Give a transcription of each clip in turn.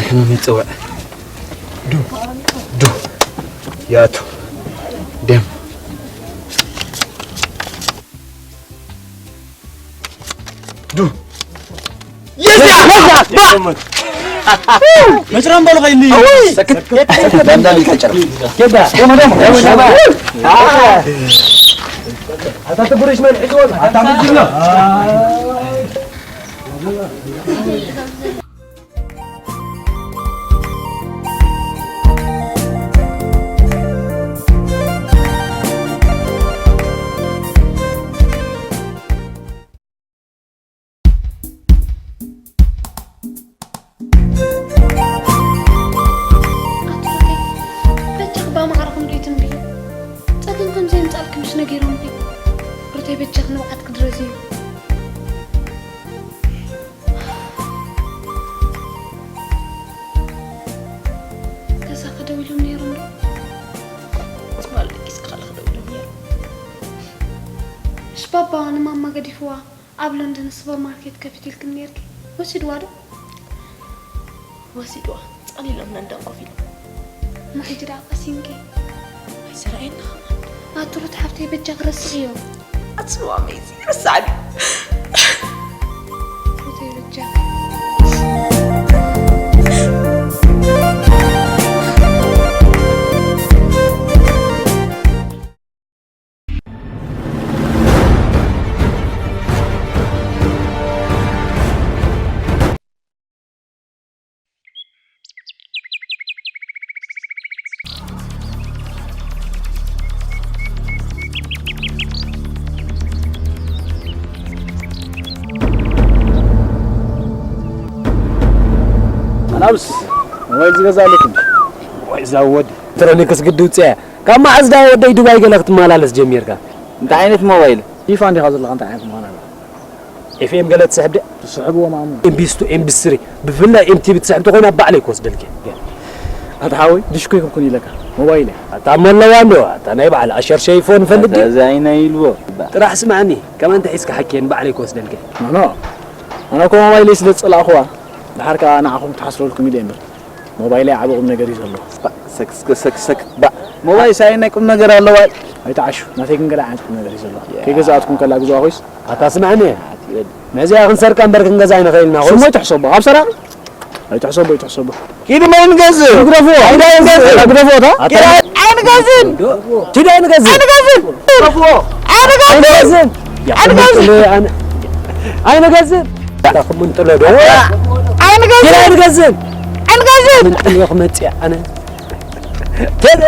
ከመ መጽውዕ። ዱ፣ ዱ፣ ያቱ፣ ደም። ዱ። የዛ! መጭራም በሉ ኸይኒ። ሰክት። ደንዳን ይቀጨር። ኬዳ። ደሞ፣ ደሞ። ኣታ ትጉርሽ መን ሒዝዎ? ኣታ ምንድን ነው? ኣቲ ሩተይ፣ በጃኺ ብኣማዕረ ክንደይ ትንብዩ? ጸገም ከም ዘየምጻልኪ ምሽ ነጊሮም ድዩ? ሩተይ፣ በጃኺ ንብዓት ክድረዝ እዩ። ገዛ ክደውሎም ነይሮም ዶ? ትማሊ ደቂስ ክኻል ክደውሎም ነይሮም። እሽ ባባ ንማማ ገዲፍዋ ኣብ ለንደን ሱፐር ማርኬት ከፊትልክን ነይርኪ ወሲድዋ ዶ? ወሲድዋ። ጸሊሎም ለንደን ኮፍ ኢሎም። ንሕጂ ደኣ ቀሲንኪ። ኣይሰራየና ከማን። ኣትሩት ሓፍተይ በጃ ክረስዕዮ። ኣጽልዋ መይዚ ረሳዕኒ። ሩተይ በጃ። ኣናብስ ሞባይል ዝገዛ ኣለኩም? ወይ እዛ ወዲ ትረኒ ክስግድ ውፅያ ካብ መዓዝ ዳ ወደይ ዱባይ ገለ ክትመላለስ ጀሚርካ? እንታይ ዓይነት ሞባይል? ይፋ እንዲኻ ዘለኻ እንታይ ዓይነት ምዃን ኣለካ? ኤፍኤም ገለ ትስሕብ ድያ? ትስሕብዎ ማሙ። ኤምቢስቱ ኤምቢስሪ ብፍላይ ኤምቲቪ ትስሕብ ተኮይና ባዕለይ ክወስደልኪ። ኣታ ሓወይ ድሽኮ ይኩንኩን ኢለካ ሞባይል እያ። ኣታ መለዋ እንዶ ኣታ ናይ በዓል ኣሸር ሸይፎን ፈልግ። ኣታ እዚ ኣይና ኢልዎ። ጥራሕ ስማዕኒ ከማን ተሒዝካ ሓኪየን ባዕለይ ክወስደልኪ። ኖ ኖ ኣነ እኮ ሞባይለይ ስለ ዝጸላእኹዋ ድሓር ከኣ ንዓኹም ትሓስረልኩም ኢለ እምበር ሞባይለይ ዓቢ ቁም ነገር እዩ ዘለዎ። ሰክስክ ሰክሰክ ባ ሞባይል ሳይ ናይ ቁም ነገር ኣለዋ። ኣይትዓሹ ናተይ ግን ገለ ዓይነት ቁም ነገር እዩ ዘለዎ። ከይገዛኣትኩም ከላ ግዛዋ ኮይስ ኣታ ስማዕኒ ነዚኣ ክንሰርቃ እምበር ክንገዛ ኣይንኽእልና። ሽሞ ኣይትሕሰቦ ካብ ሰራቂ ኣይትሕሰቦ ኣይትሕሰቦ። ኪድ ማይ ንገዝእ። ግደፎ። ኣይዳ ንገዝእ። ግደፎ እታ። ኪድ ኣይንገዝን። ኪድ ኣይንገዝን። ኣይንገዝን። ኣይንገዝን። ኣይንገዝን። ኣይንገዝን። ኣታ ክምንጥሎ ዶ? ኣይንገዝን። ኪድ ኣይንገዝን። ኣይንገዝን። ምንጥሎ ክመጽእ ኣነ። ሄደ።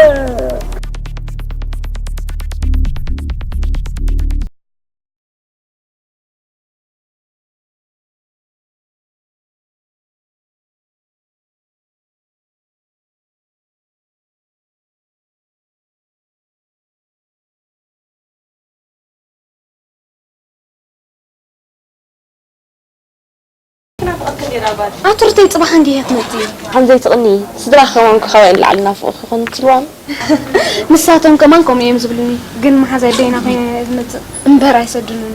ኣቱርተይ ጽባሕ እንዲህ ትመጽእ። ከምዘይ ትቕኒ ስድራ ከማን ካባይ ንላዕሊ ናፍቑ ክኾኑ ትልዋም። ንሳቶም ከማን ከምኡ እዮም ዝብሉኒ፣ ግን መሓዛይ በይና ኮይነ እየ ዝመጽእ እምበር ኣይሰዱንን።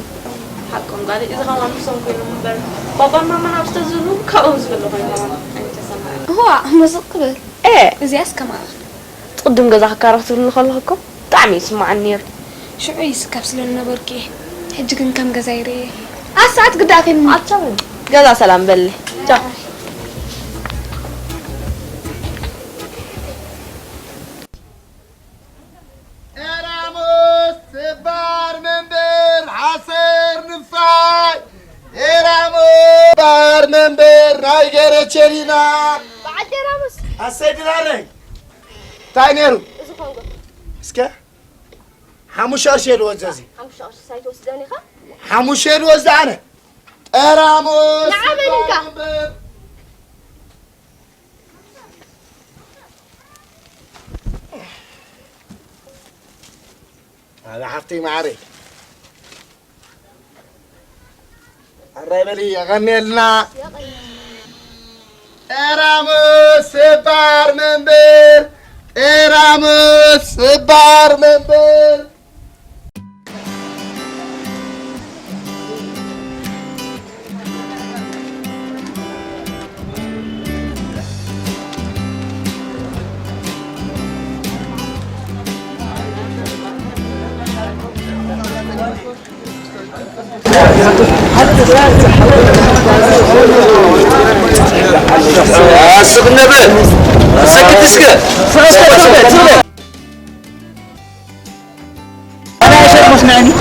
ሓቆም ጋል እዚ ከማን ንሶም ኮይኖም እምበር ባባን ማማን ኣብ ዝተዝሉ ካብኦም ዝበለ ኮይኑ ከማን ኣይተሰማዕን። እዋ፣ ምስቕ ክብል። ኤ! እዚኣስ ከማን። ትቕድም ገዛ ክካረኽ ትብልኒ ከለኹ እኮ ብጣዕሚ ይስማዓኒ ነይሩ። ሽዑ ይስከፍ ስለ ዝነበርኩ እየ። ሕጂ ግን ከም ገዛ ይርእየ። ኣሰዓት ግዳእኺ። ኣትሰምዕን። ገዛ ሰላም በሊ። ቻው። ኤራሞስ ስባር መንበር ሓሰር ንፋይ። ኤራሞስ ስባር መንበር ናይ ገረቸሪና። በዓል ኤራሞስ። ኣሰይ ድራረይ። እንታይ ነይሩ? እዚ ኮንጎ። እስከ ሓሙሽተ ቅርሺ እየ ዝወስድ እዚ። ሓሙሽተ ቅርሺ ሳይትወስደኒ ኢኻ? ሓሙሽተ እየ ዝወስድ ኣነ። ጠራሙዝ ንዓ በል እንካ። ስኳር እምበር። ኣነ ሓፍተይ ማዓረይ። ኣራይ በሊ የቐንየልና። ጠራሙዝ ስባር መንበር፣ ጠራሙዝ ስባር መንበር። ስቕ ነብል። ሰክት እስከ። ስቕ በል፣ ስቕ በል፣ ስቕ በል። أنا يا شيخ مسمعني.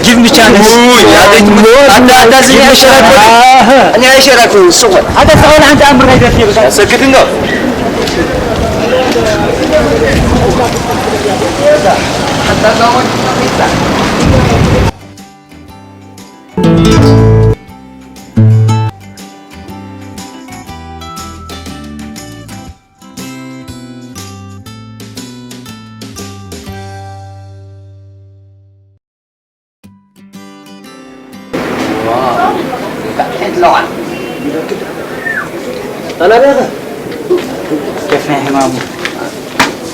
Give me chance. ውይ፣ ኣደይ ትሙት። ኣታ፣ ኣታ፣ እዚ እኔ አይሸራኩም። እኔ አይሸራኩም፣ ስቕ በል። ኣታ፣ ስቕ በል፣ ሓንቲ ኣምር ነገር ይበቃ። ሰክት እንዶ። ጠላቢያኸ? ኬፍና ሕማሙ።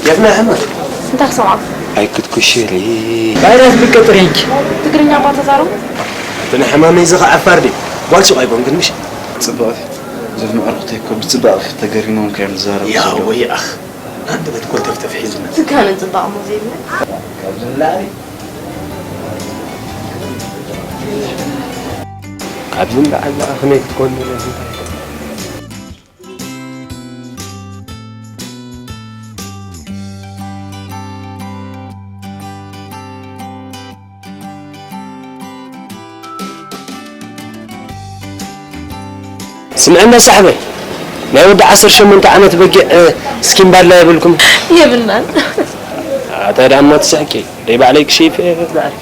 ኬፍና ሕማም። እንታይ ክሰምዖ? ኣይክትኩሽሪ። ቫይረስ ብቅጥሪ። ትግርኛ እኳ ተዛረቡ። እቲ ንሕማመይ እዚ ኸዓ ዓፋር ድዩ? ጓል ሱቕ ኣይኮንክን ምሽ? ጽብቕቲ። እዞም ኣዕሩኽተይ እኮ ብጽባቐ ተገሪሞም እኮ እዮም ዝዛረቡ ያ ዘለዉ። ወይ ኣኽ። ኣንደበት ኮልተፍተፍ ሒዙና። ትካነ ጽባቐ እሞ ዘይብሉ። ካብዚ ንላዕሊ። ካብዚ ንላዕሊ ደኣ ከመይ ክትኮን ደለኻ እንታይ? ስምዕና ሳሕበይ፣ ናይ ወዲ ዓሰርተ ሸሞንተ ዓመት በጊዕ፣ እ፣ ስኪምባ ኣላ የብልኩም? የብልናን። ኣታ ደኣ እሞ ትስሕቂ፣ ደይ ባዕለይ ክሸይፍ እየ፣ ባዕለይ።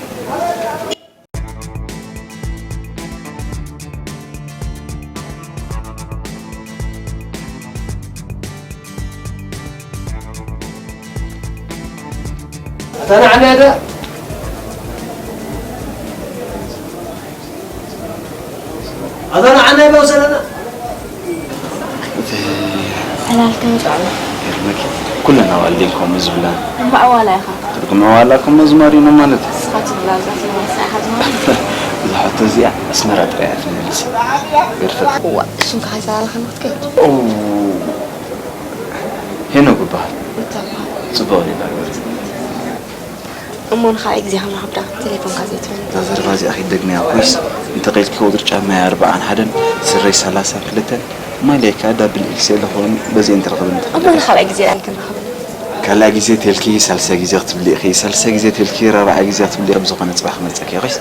ኣታ ንዓና ዶ? ኣታ ንዓና ዶ ዘለና? እቲ ዕላል ከመይ ጥዑም እዩ። ይገርመኪ፣ ኩለን ኣዋልድ እየን ከምኡ ዝብላ። እምበኣር ዋላ ኢኻ። ትርጉም ዋላ እኮ መዝማሪ ነው ማለት እዩ። ንስኻ ትብላ እዛ ትብላ ንሳ ኢኻ ዝማሪ። እዛ ሕቶ እዚኣ ኣስመራ ጥራይ እያ ትምልስ። ገርፈት። እዋ፣ ሽምካ ከይሰኣለኻ ንክትከይድ። ኦ፣ ሄኖክ እበሃል። እንታይ እበሃል? ጽቡቕ ዲና ገርፈት። እሞ ንኻልኣይ ግዜ ክንራኸብ ዳ ቴሌፎንካ ዘይትበኒ? እዛ ዘረባ እዚኣ ከይትደግምያ ኮይስ፣ እንተቐይልኪ ቁጽሪ ጫማይ ኣርብዓን ሓደን፣ ስረይ ሰላሳን ክልተን፣ ማልያይ ከኣ ዳብል ኤክስኤል ዝኾኑ በዚኤን ተረኸብኒ። እሞ ንኻልኣይ ግዜ ዳን ክንራኸብ? ካልኣይ ግዜ ተልኪ፣ ሳልሳይ ግዜ ክትብሊ ኢኺ፣ ሳልሳይ ግዜ ተልኪ፣ ራብዓይ ግዜ ክትብሊ፣ ከም ዝኾነ ጽባሕ ክመጸኪ እየ ኮይስ።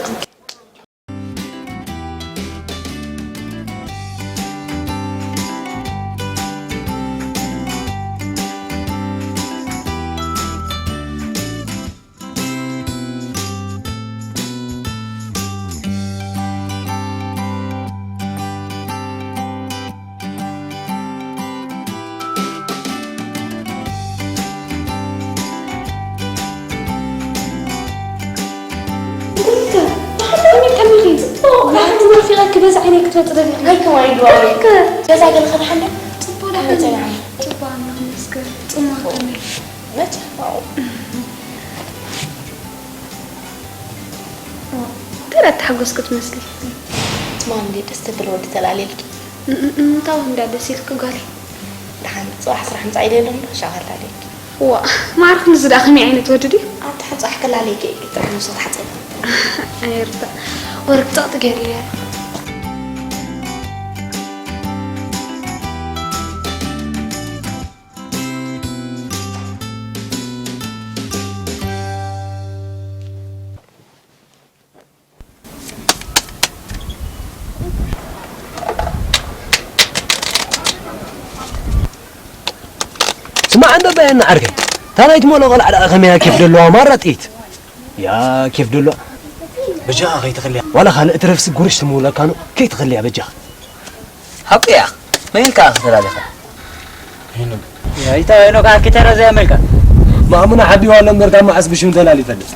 እንታይ ደኣ ተሓጎስኪ ትመስሊ? ትማሊ እንድየ ደስ ዘብል ወዲ ተላልየልኪ። ን-፣ ን-፣ ንምንታይ ወዲ ደኣ ደስ ኢልኪ ጓለይ? ደሓን ጽባሕ ስራሕ ምጻእ ኢለ ኣሎ እምበር ሻቕል ኣልየልኪ። ዋእ፣ ማዕርፍ ንዚ ደኣ ከመይ ዓይነት ወዲ ድዩ? ኣቲ ሕጻሕ ክላለይኪ ጥራሕ ነብሰ ተሓጸቢ። ኣይርዳእ። ወርቂ ጸቕጢ ገይርለያ። ስማዕ እንዶ በየና ዓርከይ፣ እታ ናይ ትመልኦ ቆልዓ ደኣ ከመያ ኬፍ ደለዋ ማራ ጥይት። ያ ኬፍ ደለዋ። በጃኻ ከይትኸልያ። ዋላ ካልእ ትረፍሲ ጉርሽ ትምውለካ ኑ ከይትኸልያ በጃኻ። ሓቁ እያ። መን ኢልካ ክትላሊኻ? ሄኖክ። ያ፣ ይታ ሄኖክ፣ ኣኪ ተረዘ መልካ። ማእሙና ሓቢዋ ኣሎ እምበር ካብ መዓስ ብሽም ተላሊፈለስ?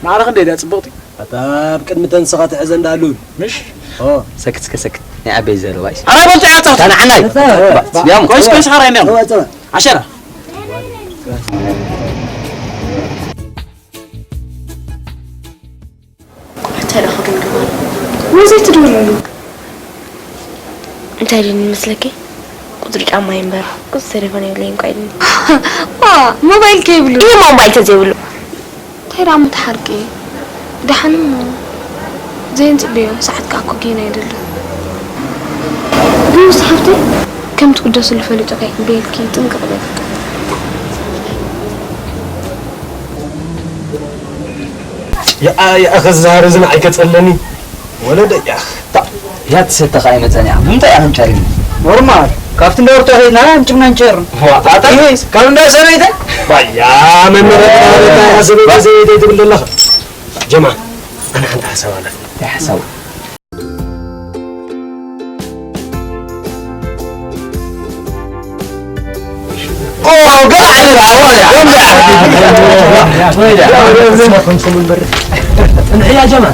ማዕረ ክንደይ ድያ ጽብቕቲ? ኣታ ኣብ ቅድሚ ተንስኻ ትሕዘ እንዳሃሉ። ምሽ? ኦ። ሰክት እስከ ሰክት። ናይ ዓበይ ዘረባ እዩ። ኣረ በልቶ እያ ጸወታ። ታና ዓናይ። ጸወታ። ቢያሙ። ኮይስ፣ ኮይስ፣ ሓራይ ሚያሙ። ጸወታ፣ ጸወታ። ዓሸራ። እንታይ ደኣ ክግምግም ኣሎ? ወዘይ ትደውለሉ? እንታይ ደኣ ይመስለኪ? ቁጽሪ ጫማይ እምበር፣ ቁጽሪ ቴሌፎን የብለይን እኳ ኢሉኒ። ዋ፣ ሞባይል ከይብሉ? ኢሂ፣ ሞባይል ተዘይብሉ። እንታይ ደኣ ምትሓርቂ? ደሓን እሞ። ዘይንጽበዮ ሰዓት ከኣ እኮ ጌና ኣይደልን። ግን ንሱ ሓፍተይ ከም ትግደስሉ ፈሊጡ ከይዕበየልኪ ጥንቅቕ በሊ። ያኣ ያኣ ከዛር እዚ ንዓይ ከጸለኒ ወለደ ያኽ። ያት ሰተኻ ኣይመጸን እያ። ብምንታይ እያ ከም ጨሪም? ኖርማል። ካብቲ እንዳ ወርቶ ኸይድና እንጭምና እንጨር። ዋ፣ ኣታ ይሄስ ካብ እንዳ ሰበይተ? ባያ መመረጥ ማለት እያ ሰበይተ ሰበይተ ትብል ዘለኻ። ጀማ፣ ኣነ ሓንቲ ሓሳብ ኣለኒ። እንታይ ሓሳብ? ኦ፣ ገና ሓንቲ ሓሳብ ኣለኒ። እንሕያ ጀማ።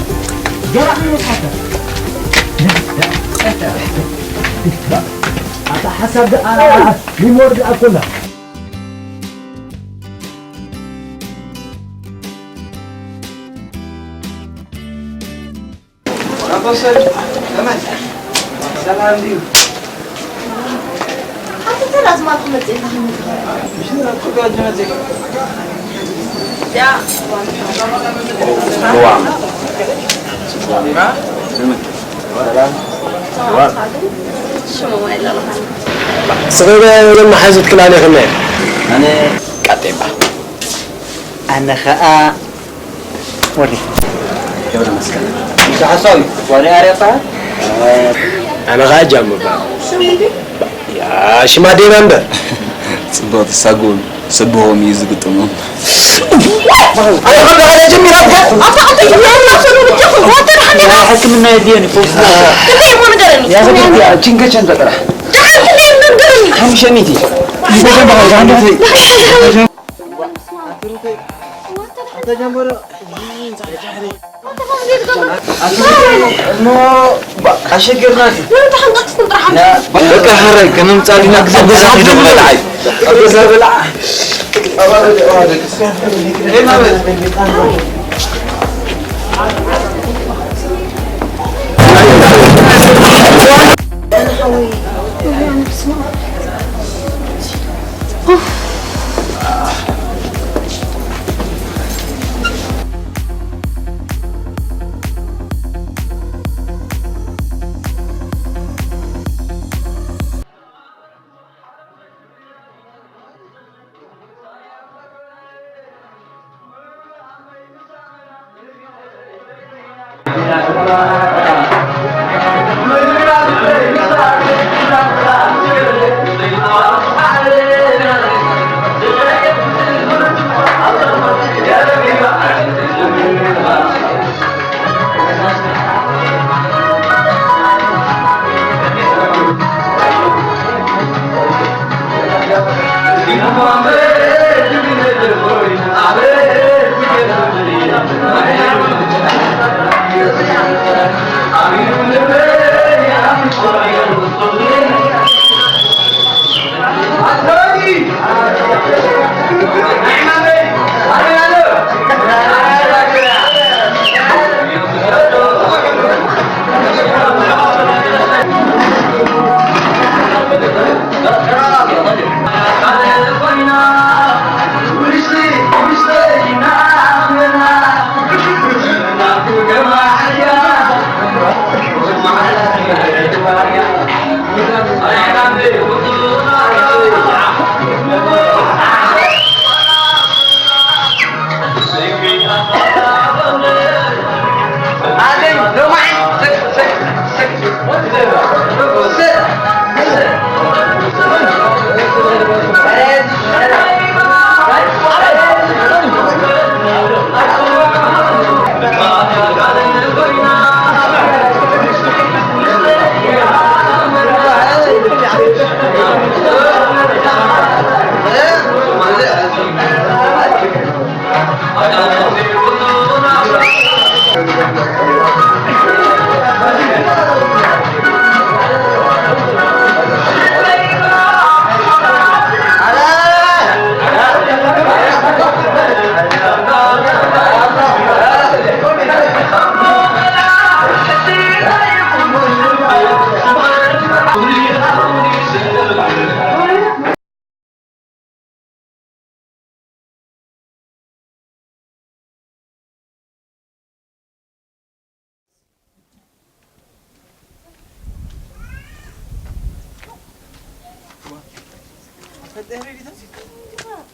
ገና ሓንቲ ሓሳብ። ኣታ ሓሳብ ደኣ ሚሞሪ ደኣ ኮላ። ስኺ መሓዙት ክላል ኢኽና። ኣነ ቃጤ እባ። ኣነ ኸኣ ወዲ ገብረ መስቀል። ምሽ ሓሳዊ ወዲ ኣርያ እባ። ኣነ ኸኣ ጃም እባ። ያ ሽማ ዴና እምበር። ጽቡቕ ትሳጎም። ስብሆም እዩ ዝግጥሞም። ኣነ ኸም ደሓን ጀሚራ እኮ። ኣታ ኣንተ ጀሚራ ሰኑ ብቻ ወተር ሓኔ ሕክምና የድልየን እዩ፣ ፈውሲ። ክንደይ እሞ ንገረኒ። ያ ዘግይት እያ፣ ችንገቸን ተጥራሕ። ደሓን ክንደይ እሞ ንገረኒ። ሓሙሽተ ሚእቲ። ይገርም በቃ፣ ደሓን ደሓን። እሞ ኣሸገርናኪ። በቃ፣ ሕራይ ከነምጻልና ግዜ ኣብ ገዛ ኺዶ ክበልዓ እዩ። ኣብ ገዛ በልዓ።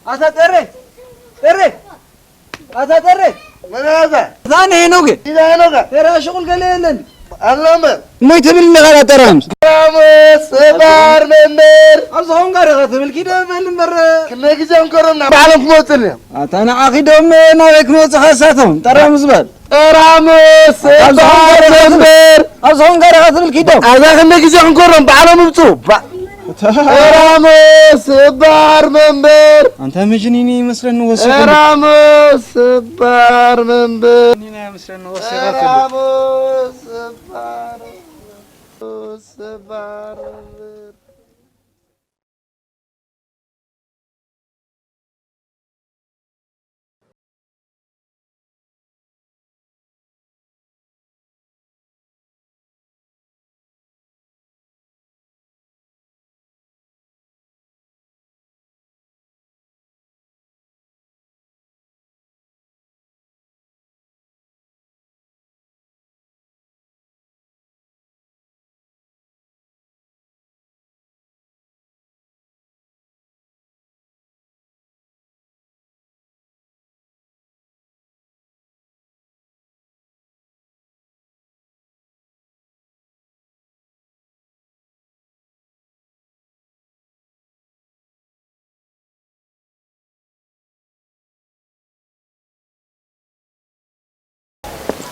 ኣታ ጠሬ፣ ጠሬ፣ ኣታ ጠሬ። መን ኣታ? እዛ ንሄኖክ። ኢዛ ሄኖክ። ተራ ሽቁል ገለ የለን። ኣሎ እምበር። እሞይ ትብል እንደ ኻልኣ ጠራምስ። ጠራምስ፣ ባር መምህር። ኣብ ዝኾንካ ዲኻ ትብል ኪዶ በል እምበር። ክንደይ ግዜ እንከሮም ናብ ባዕሎም ክመፁ እዮም። ኣታ ንዓ ኪዶም ናበይ ክመፁ ኻሳቶም? ጠራምስ በል። ጠራምስ፣ ኣብ ዝኾንካ ባር ዲኻ ትብል፣ መምህር። ኣብ ዝኾንካ ዲኻ ትብል ኪዶም። ኣብዛ ክንደይ ግዜ ክንከሮም ባዕሎም ይምፁ። ባ-፣ ጠራምስ፣ ባር መምህር። ኣንታ መጅኒኒ ይመስለኒ ወሲኹ። ጠራምስ፣ ባር መምህር። መጅኒኒ ይመስለኒ ወሲኹ። ጠራምስ፣ ባር፣ ባር መምህር።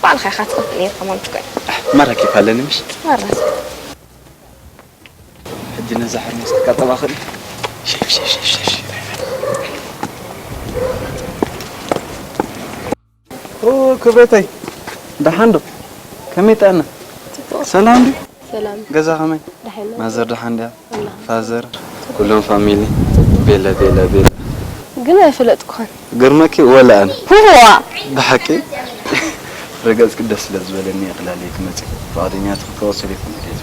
ባዕልኻ ኢኻ ትኸፍል ነይርካ ማለት እኮ እዩ። ማራ ኬፍ ኣለኒ ምሽ? ማራ። ሕጂ ነዛ ሕርመስ ክቀጠባ ክእል። ሸፍ፣ ሸፍ፣ ሸፍ፣ ሸፍ፣ ሸፍ። ኦ፣ ክብረተይ፣ ደሓን ዶ? ከመይ ጥዕና? ጽቡቕ። ሰላም ድዩ? ሰላም። ገዛ ከመይ? ደሓን። ማዘር ደሓን ድያ? ኣላ። ፋዘር? ኩሎም ፋሚሊ? ጽቡቕ። ቤላ፣ ቤላ፣ ቤላ። ግን ኣይፈለጥኩኻን። ገርመኪ ወላ ኣነ። ህዋ! ብሓቂ? ረገጽኪ ደስ ስለ ዝበለኒ እየ ክላለየኪ መጺእ። ፍቓደኛ ትኹን ክወስደኪ ድሌት።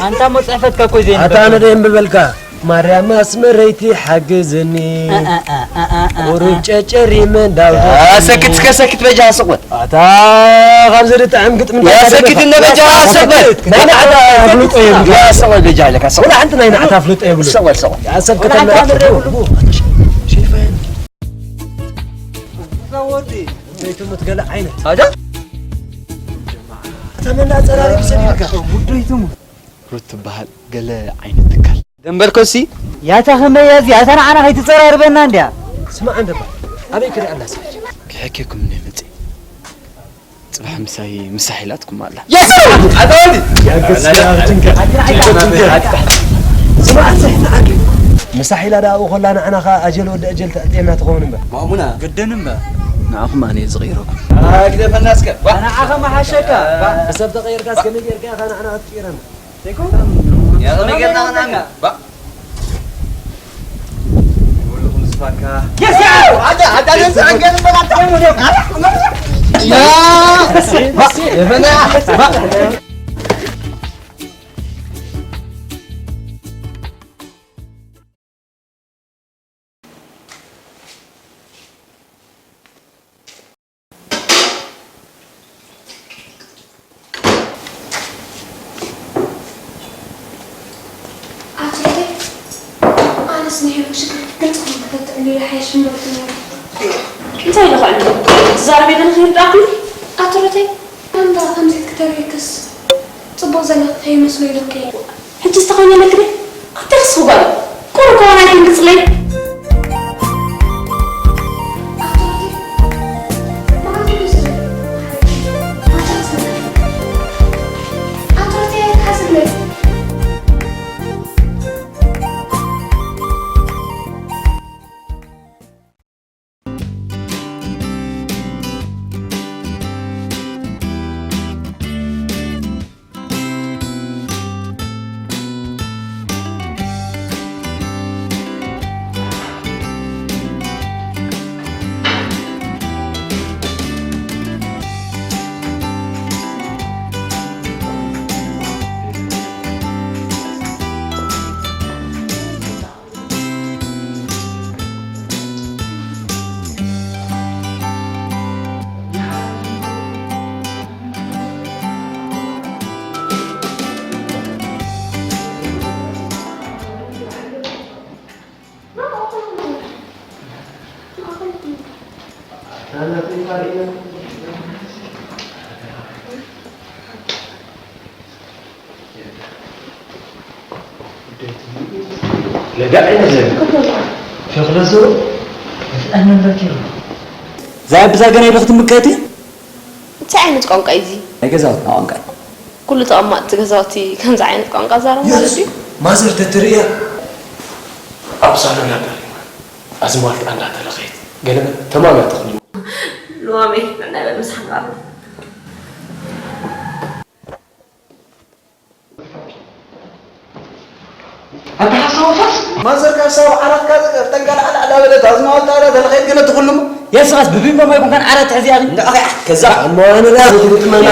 ኣንታ እሞ ጽሕፈትካ እኮ እዩ ኣታ ኣነ ዘየንብብ። ደየንብበልካ። ማርያም ኣስመረይቲ ሓግዝኒ። እ፣ እ፣ እ፣ እ፣ እ፣ እ። ቁሩብ ጨጨሪመ እንዳውዳ። ያ ሰክት፣ እስከ ሰክት በጃ ስቕ በል። ኣታ ካብዚ ዝጥዕም ግጥሚ ያ እንታይ ሰክት ደኣ እንደ በጃ ስቕ በል። ናይ ንዓታ ኣፍልጦ የብሉ። ያ ስቕ በል በጃ ኣለካ፣ ስቕ በል። ወላ ሓንቲ ናይ ንዓታ ኣፍልጦ የብሉ። ስቕ በል፣ ስቕ በል። ያ ሰብ ወላ ከተማ ሓንቲ ኣፍልጦ የብሉ። ኣታ ሸ-፣ ሸይፋ እዛ ወዲ እንታይ ትሙት ገለ ዓይነት። ኣታ? ኣታ መን ኣጸራሪቡ ሰዲድካ? ውደይ ትሙት። ሩት ትበሃል ገለ ዓይነት ትካል። ደንበል ኮሲ? ያታ ኸመይ እያ እዚኣ? እታ ንዓና ከይትጸራርበና እንድያ። ስማዕ እንደ በል። ኣበይ ክሪኣ ኣላ ሰብ? ክሕኬኩም እንደ መጽእ። ጽባሕ ምሳይ ምሳሕ ኢላትኩም ኣላ። የስ! ኣታ ወዲ! ያገስ ጅንካ። ስማዕ፣ ምሳሕ ኢላ ደኣ ኣብኡ ኸላ ንዓና ኸኣ ኣጀል ወዲ ኣጀል ተዕጥየና ትኸውን እምበር። ማእሙና። ግድን እምበር። ንዓኹም ኣነ እየ ዝቕይረኩም። ግደፈና እስከ። ዋ። ንዓኻ መሓሸካ። ዋ። ብሰብ ተቐይርካስ ከመይ ጌርካ ኢኻ ንዓና ክትቅይረና? ያ፣ ከመይ ጌርና ኸናና? ባ-፣ ይብልኹም ዝፋካ። የስ! ኣታ፣ ኣታ፣ ነዚ ኣንገል በላ። ያ! ባ-፣ የፈና! ባ-፣ ኣቶ ሮቤል፣ ኣነስ ናይ ሄኖክ ሽግር ግልፂ ኮይኑ ክፈትሐሉ ኢለ ሓይሽ እምበር ትብለኒ። እንታይ ኢሉ ኸ ዕልል? ትዛረብ የለን ከይርድኣኩም? ኣቶ ሮቤል፣ ኣንታ ከምዚ ክትተርብየክስ ጽቡቕ ዘለኺ ከይመስሎ ኢለኪ እየ። ሕጂ ዝተኾይነ ለክደ ኣተርስ ጓል ቁሩብ ስለይ ለጋ ዓይነት ዘርኢ። ሸኽለ ሱሩ። ኣነ እንዳኪሩ። ዛይ ብዛ ገና ይበኽት ምቀቲ? እንታይ ዓይነት ቋንቋ እዩ እዚ? ናይ ገዛውትና ቋንቋ እዩ። ኩሉ ተቐማጥቲ ገዛውቲ ከምዚ ዓይነት ቋንቋ ዛረብ ማለት ድዩ? ማዘር ተትርእያ ኣብ ሳሎን ኣዳሪማ ኣዝማልታ እንዳተለኸየት ገለመ ተማም እያ ተኽልሞ። ልዋመይ ንዕና በል ምሳሕ ንቐርብ። ኣንተ ሓሳብ ወፋስ? ማዘር ካብ ሳብ ዓራትካ ጠንቀላዕላዕ እንዳበለት ኣዝማልታ እንዳተለኸየት ገለ ትኽልሞ። የስኻስ ብቢንጎ ማይ ኮንካን ዓራት ሕዚ ኣኺ? እንዳ ኣኺ ከዛ እሞ ኣነ ላ ክትግጥመና።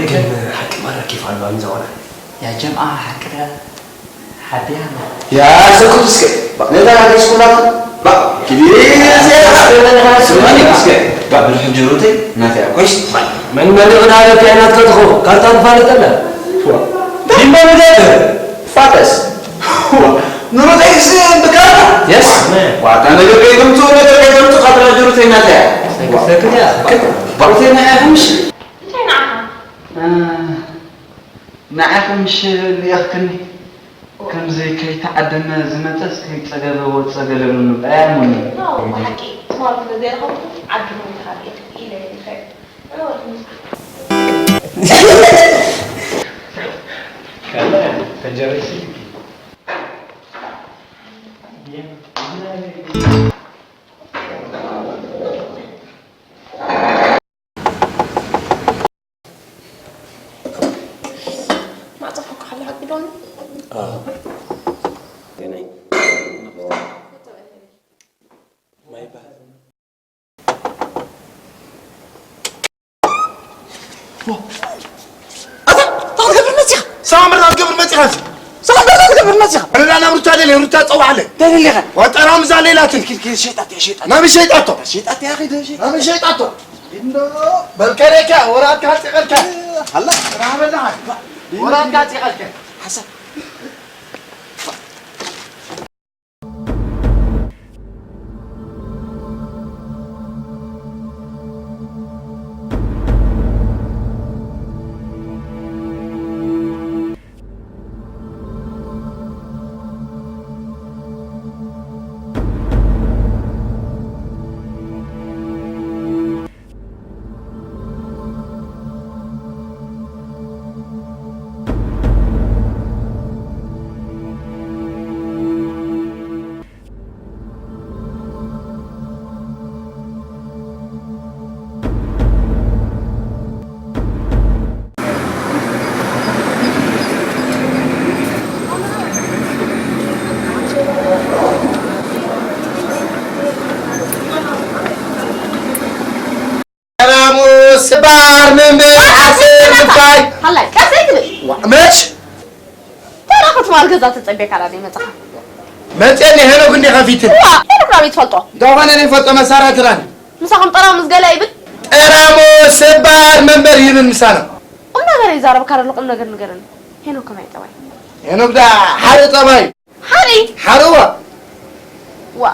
ግን ሓቂ ማራ ኬፍ ኣለዋ ንዛዋና። ያ ጀምዓ ሓቂ ዳ ሓቢያ። ያ ሰኩት እስከ። ነታ ሃገር ስኩላት ባ ኪዲ ስማኒ እስከ። ባ ብልሕ ጀሩተይ ናተይ ኣኮሽ። መን መን ይቕዳ ለካ ናትካ ትኾ ካርታ ትፋለጠላ። ዲማ ብደብ ፋተስ። ኑሮ ቴክስ ብካርታ። የስ። ዋታ ነገር ከይተምጽኡ ነገር ከይተምጽኡ ካርታ ጀሩተይ ናተይ። ሰክት ሰክት ያ። ባሩተይ ናይ ኣምሽ። እንታይ ንዓኻ? ንዓኺ ምሽ ልኢኽክኒ፣ ከምዚ ከይተዓደመ ዝመጸስ ከይጸገበ ወጸ ገለ ምባል ኣየርሙኒ። ኣዎ፣ ብሓቂ፣ ትማል ስለ ዘይረኸብኩ ዓዲ ሞይትኻ ርኤኪ ኢለ እየ ዝኸይድ። ኣነ ወዲ ምስኪን። ማዕጾ ፈኩ ሓላ ሓቂ ዶኒ? ኣታ፣ እንታይ ክትገብር መጺኻ? ሳምር፣ እንታይ ክትገብር መጺኻ? ሳምር፣ እንታይ ክትገብር መጺኻ? ኣነ ናብ ሩታ ደልየ፣ ሩታ ጸውዓለይ። ደልየ ኢኻ? ወጠራ ምዛ ሌላትን። ኪድ፣ ኪድ፣ ሸይጣት እያ፣ ሸይጣት። ናበይ ሸይጣቶ? ሸይጣት እያ፣ ኪድ፣ ሸይጣት። ናበይ ሸይጣቶ? እንዶ፣ በልከ ደካ፣ ወራትካ ጺቐልካ። ኣላ። ራበላ። ወራትካ ጺቐልካ። ሓሳብ። ሰላሙ ስባር ምምር ዓስር ምፋይ። ሃላይ፣ ቀስ ኣይትብል። ዋ፣ መች? ተራ ክትማል ገዛ ተጸቤካ ዳ ዘይመጻኻ? መጽኤኒ ሄኖክ እንዲኻ ፊትን። ዋ፣ ሄኖክ ናበይ ትፈልጦ? እንተኾነ እኔ ፈልጦ መሳርያ ትራን። ምሳኹም ጠራሙዝ ገለ ይብል? ጠራሙዝ ስባር መንበር ይብል ምሳና። ቁም ነገር ይዛረብካ ዘሎ ቁም ነገር ንገረኒ። ሄኖክ ከመይ ጠባይ? ሄኖክ ዳ ሓደ ጠባይ። ሓሪ። ሓርዋ። ዋ፣